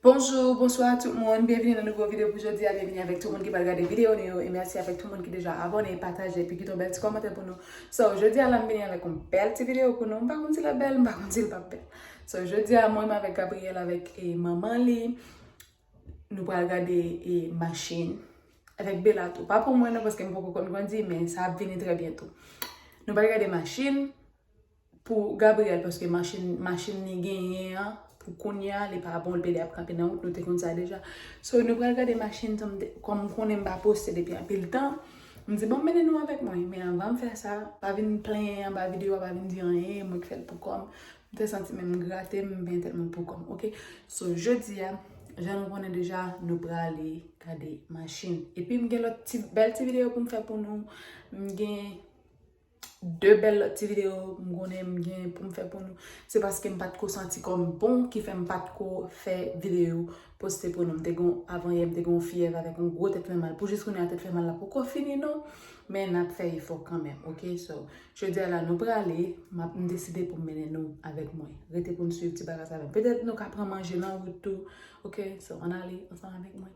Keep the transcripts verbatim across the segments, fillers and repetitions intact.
Bonjou, bonswa tout moun, byenvini nan nouvo videyo pou jodi a, byenvini avèk tout moun ki pral gade videyo nou yo, e mèsi avèk tout moun ki deja abòne, pataje, epi kite yon bèl ti kòmantè pou nou. So, jodi a la m vini avèk yon bèl ti videyo pou nou, m pa konn si l ap bèl, m pa konn si l p ap bèl. So, jodi a mwen menm avèk Gabriel, avèk e, manman li, nou pral gade e, machin, avèk Bella tou, pa pou mwen non, paske m poko konn kondui, men sa ap vini trè byento. Nou pral gade machin, pou Gabriel, paske machin, machin li genyen an, pou kounye a, li pa bon, li pede ap kanpe nan wout, nou te konn sa deja. So, nou pral gade machin, tanm de- kòm m konnen m pa poste depi anpil tan, m di, "Bon, mennen nou avèk mwen." Men anvan m fè sa, pa vin plenyen anba videyo a, pa vin di anyen, mwen ki fè l pou kò m. M te santi menm grate m, m benyen tèt mwen pou kò m, oke? So, jodi a, jan nou konnen deja, nou prale gade machin. Epi m gen lòt ti, bèl ti videyo pou m fè pou nou. M gen de bèl lòt ti videyo m konnen m gen pou m fè pou nou. Se paske m pa t ko santi kò m bon ki fè m pa t ko fè videyo poste pou nou. M te gen yon, avanyè, m te gen yon fyèv avèk yon gwo tèt fè mal. Pou jis kounye a, tèt fè mal la poko fini non. Men n ap fè efò kanmenm, oke? So, jodi a la, nou prale, m ap, m deside pou m mennen nou avèk mwen. Rete pou n swiv ti bagay sa avè m. Petèt nou ka pran manje nan wout tou, oke? So, ann ale ansanm avèk mwen.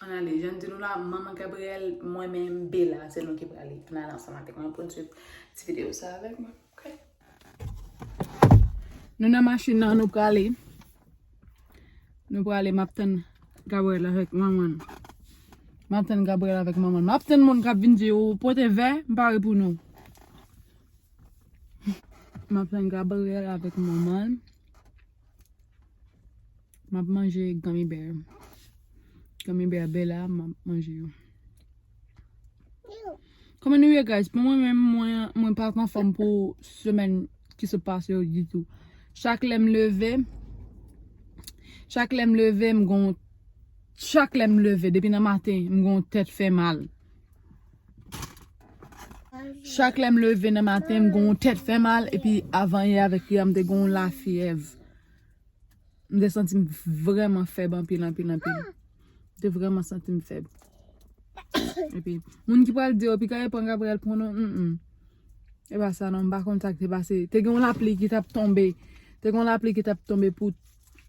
Ann ale, jan m di nou la, manman Gabriel, mwen menm, Bella, se nou ki prale. Ann ale ansanm avèk mwen pou n swiv ti videyo sa avèk mwen, oke? Nou nan machin nan, nou prale. Nou prale, m ap tann Gabriel avèk manman l. M ap tann Gabriel avèk manman l. M ap tann moun k ap vin di, "Ou pote vè, m pare pou nou." M ap tann Gabriel avèk manman l. M ap manje gummy bear. Gummy bear Bella, m ap manje yo. Kòman nou ye, guys? Pou mwen menm, mwen, mwen pa t anfòm pou semèn ki sot pase yo ditou. Chak lè m leve, chak lè m leve, m gon, chak lè m leve, depi nan maten, m gon tèt fè mal. Chak lè m leve nan maten, m gon tèt fè mal, epi avanyè avèk yè, m te gon lafyèv. M te santi m vrèman fèb anpil, anpil, anpil. M te vrèman santi m fèb. Epi, moun ki pral di yo, "Piga e pran Gabriel pran nou," mm, mm. E pa sa non, m pa konn sa k te pase. Te gen yon lapli ki t ap tonbe. Te gen yon lapli ki t ap tonbe pou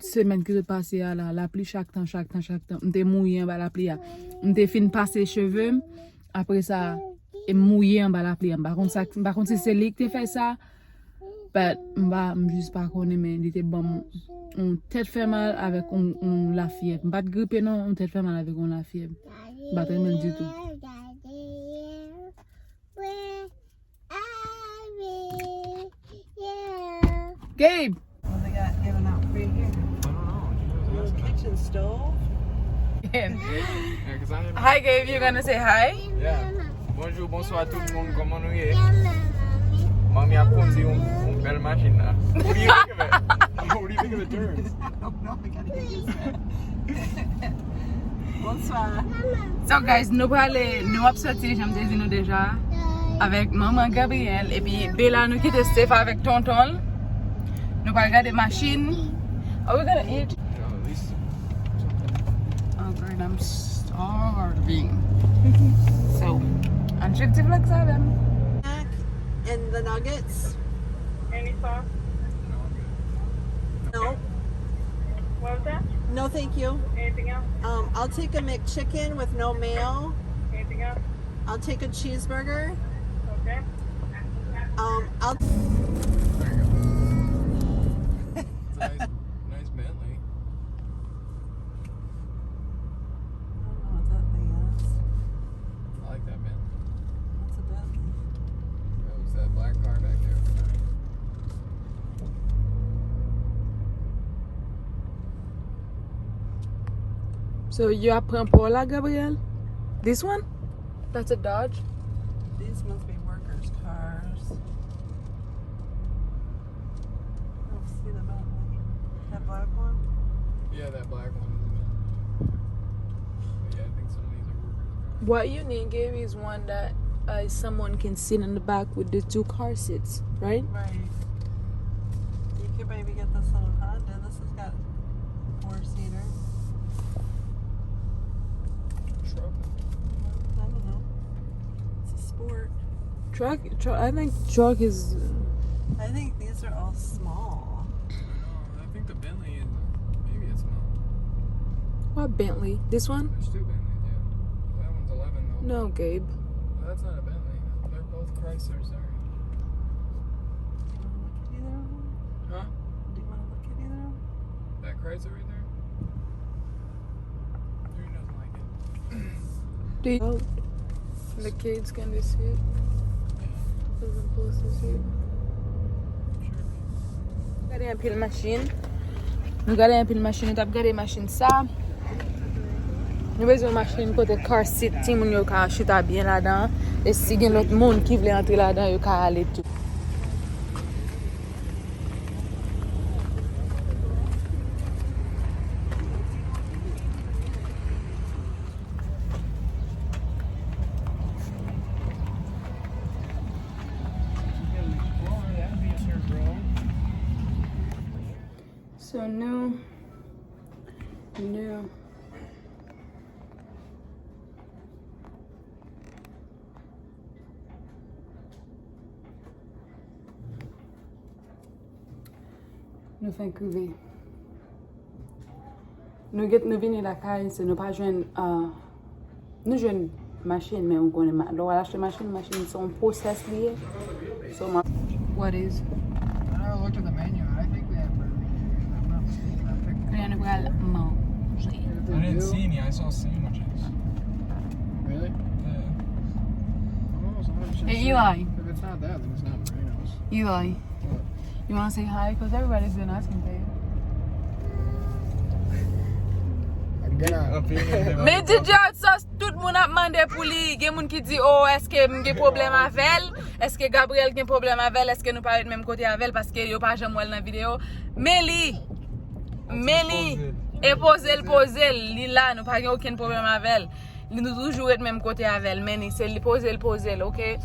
semèn ki sot pase a la. Lapli chak tan, chak tan, chak tan. M te mouye anba lapli a. M te fin pase cheve m. Apre sa, e m mouye anba lapli a. M pa konn sa, m pa konn si se li ki te fè sa. But m pa, m jis pa konnen, men li te ban m yon tèt fè mal avèk yon, yon lafyèv. M pa t gripe non, yon tèt fè mal avèk yon lafyèv. M pa t renmen l ditou. Gabe! What they got giving out free here? I don't know. She was asking us. Little kitchen stove. Yeah, 'cause I didn't Hi, Gabe. You gonna say hi? Yeah. Bonjou, bonswa tout moun. Kòman nou ye? Manmi ap kondi yon, yon bèl machin la. What do you think of it? What do you think of the turns? I don't know. I gotta get used to it. Bonswa. So guys, nou prale, nou ap soti, jan m te di nou deja, avèk manman Gabriel, epi Bella nou kite safe avèk tonton l. Nou pral gade machin. Are we gonna eat? Yeah, at least something. Oh girl, I'm starving. So, ann chèk ti vlog sa avè m. Mac and the nuggets. Any sauce? No, I'm good. No. What was that? No, thank you. Anything else? Um, I'll take a McChicken with no mayo. Anything else? I'll take a cheeseburger. Okay. Um, I'll There you go. It's a nice, nice Bentley. I don't know what that thing is. I like that Bentley. That's a Bentley. That was that black car back there. So, yo ap pran pa w la, Gabriel? This one? That's a Dodge? These must be workers' cars. I don't see the Bentley. That black one? Yeah, that black one is a Bentley. But yeah, I think some of these are workers' cars. What you need, Gabe, is one that, uh, someone can sit in the back with the two car seats, right? Right. You could maybe get this little Honda. This has got four seater. Truck. I don't know. It's a sport. Truck, truck. I think truck is I think these are all small. I know. I think the Bentley is maybe it's small. What Bentley? This one? There's two Bentleys, yeah. That one's eleven though. No, Gabe. That's not a Bentley. They're both Chryslers, sorry. Huh? Do you wanna look at either of them? That Chrysler right there? Drew doesn't like it. Do you? The kids can just sit. Doesn't post this here. Gade anpil machin. Nou gade anpil machin. Nou t ap gade machin sa. Nou bezwen machin kote car seat, timoun yo ka chita byen ladan. E si gen lòt moun ki vle antre ladan, yo ka ale tou. So nou, nou. Nou fenk rive. Nou gen, nou vini lakay, se nou pa jwenn, ah, nou jwenn machin, men ou konnen, ma- lè w al achte machin, machin se yon pwosès li ye. So, ma- What is? I never looked at the menu, and I think they have burgers here, if I'm not mistaken. I think Kounye a nou pral manje. I didn't see any. I saw sandwiches. Really? Yeah. I'm almost one hundred percent Hey, sure. Eli. If it's not that, then it's not Marino's. Eli. What? You wanna say hi? 'Cause everybody's been asking for you. Again, I- Men D J Hot Sauce, tout moun ap mande pou li. Gen moun ki di, "Oh, èske m gen pwoblèm avè l? Èske Gabriel gen pwoblèm avè l? Èske nou pa ret menm kote avè l?" Paske yo pa janm wè l nan videyo. Men li, men li, e poze l, poze l, li la, nou pa gen okenn pwoblèm avè l. Li nou toujou ret menm kote avè l, men li se li poze l, poze l, oke?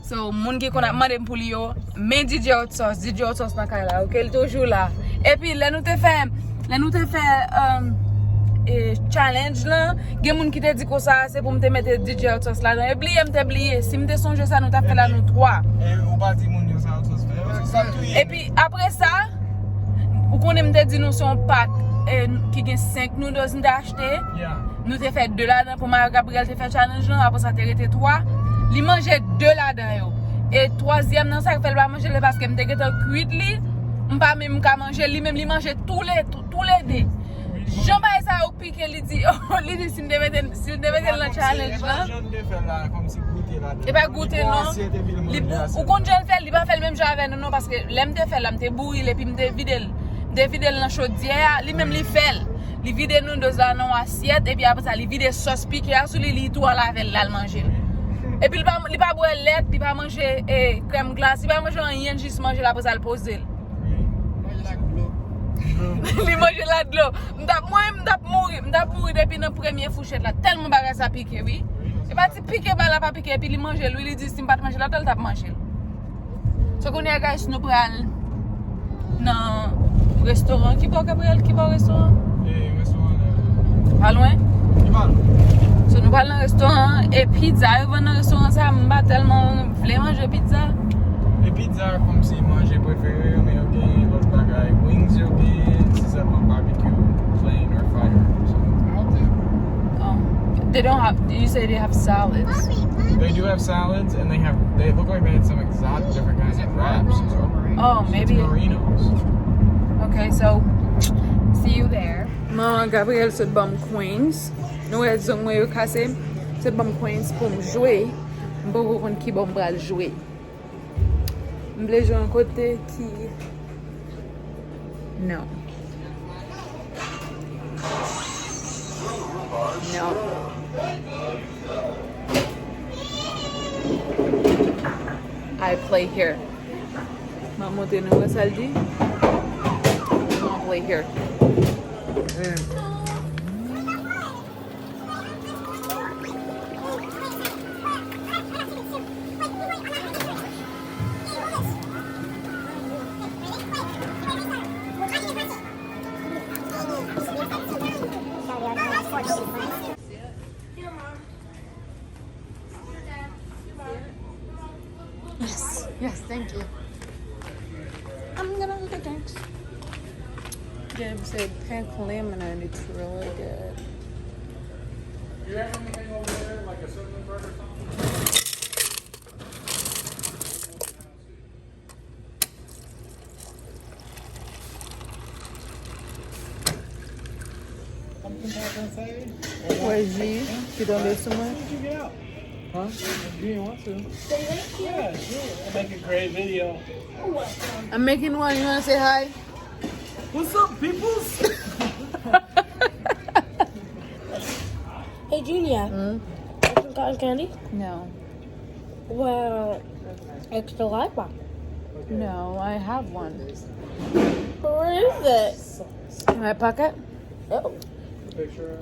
So, moun ki konn ap mande m pou li yo, men D J Hot Sauce, D J Hot Sauce nan kay la, oke? Li toujou la. Epi, lè nou te fè, lè nou te fè, um, e, challenge lan, gen moun ki te di konsa, se pou m te mete D J Hot Sauce ladan. E bliye, m te bliye. Si m te sonje sa, nou t ap fè la nou twa. E ou pa di moun yo sa Hot Sauce fè yo, se sa tou ye. Epi, apre sa, ou konnen m te di nou se yon pak, e, ki gen senk noodles m te achte. Yeah. Nou te fè de ladan pou Mario Gabriel te fè challenge lan, apre sa te rete twa. Li manje de ladan yo. E twazyèm nan, sa k fè l pa manje l, se paske m te gentan kwit li, m pa menm ka manje l, li menm li manje tou le, tou, tou le de. Jan bagay sa yo pike, li di, li di si m te mete, si m te mete l nan challenge lan. E pa goute non. Li pou, ou konn jan l fè l, li pa fè l menm jan avè nou non, paske lè m te fè l la, m te bouri l epi m te vide l. M te vide l nan chodyè a, li menm li fè l. Li vide noodles la nan yon asyèt, epi apre sa, li vide sòs pike a sou li, li tou al avè l, l al manje l. Epi li pa, li pa bwè lèt, li pa manje, e, krèm glas, li pa manje anyen, jis manje l, apre sa, l poze l. Li manje l ak dlo. M t ap, mwen, m t ap mouri, m t ap mouri depi nan premye fouchèt la, tèlman bagay sa pike, wi. E pa ti pike, bagay la pa pike, epi li manje l, wi, li di si m pa t manje l atò, l t ap manje l. So, kounye a, guys, nou pral nan restoran. Ki bò, Gabriel? Ki bò restoran? E, restoran la. Pa lwen? Li pa lwen. So, nou pral nan restoran. E pizza yo vann nan restoran sa, m pa tèlman vle manje pizza. E pizza kòmsi manje prefere yo, men yo gen lòt bagay. Wings yo gen, se sèlman barbecue, plain or fire. So. Oh. They don't have, you say they have salads. They do have salads, and they have, they look like they had some exotic, different kinds of wraps. So. Oh, maybe. It's Marino's. Okay, so, see you there. Manman Gabriel sot ban m Queens. Nou wè zong mwen yo kase. Sot ban m Queens pou m jwe. M poko konn ki bò m pral jwe. M vle jwe yon kote ki, no. No. I play here. M ap montre nou wè sa l di. I don't play here. Yes, yes, thank you. I'm gonna look at drinks. Gabe said pink lemon and it's really good. You have anything over there, like a cinnamon bread or something? Wè ji ki tonbe sou mwen. Huh? Do you want to? Yeah, sure. I make a great video. I'm making one. You wanna say hi? What's up, peoples? Hey, Julia. Hmm? You got cotton candy? No. Well, extra light bar. No, I have one. Where is it? In my pocket? Oh. Picture, uh,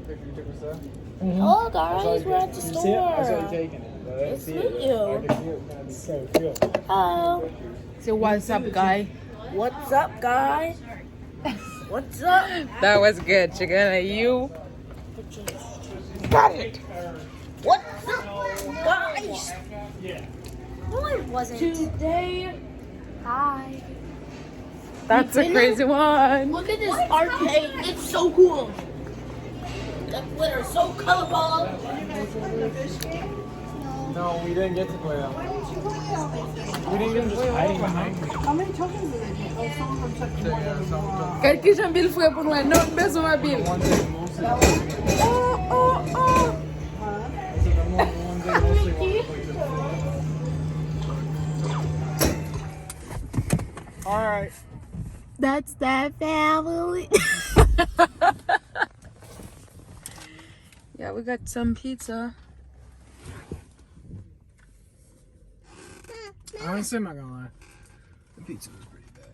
picture you took with Seth? Hello, guys. We're at the store. I saw you taking it, but I didn't see it yet. I can see it. Hello. Say, "What's up, guy?" What's up, guy? What's up? That was good, Chicana. You got it. What's up, guys? No, it wasn't. Today, hi. That's a crazy one. Look at this arcade. It's so cool. The glitter is so colorful. No, we didn't get to play that one. We didn't get to play that one. How many tokens did they get? Oh, some of them took more than one. Gad kijan Bill fre pou nou. Non, m bezwen wè Bill. Oh, oh, oh. All right. That's that family. Yeah, we got some pizza. Honestly, I'm not gonna lie. The pizza was pretty bad.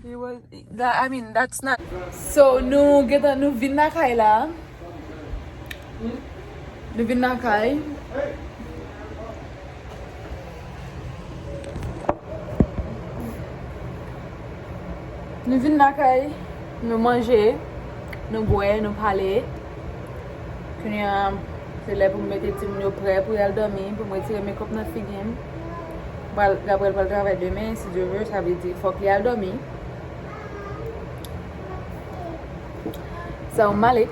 It was, that, I mean, that's not. So, nou gentan, nou vin lakay la. Nou vin lakay. Nou vin lakay, nou manje, nou bwè, nou pale. Kounye a, se lè pou m mete timoun yo prè pou y al dòmi, pou m retire mekòp nan figi m. Pral, Gabriel pral travay demen, si Dye vle, sa vle di fòk li al dòmi. So, m ale.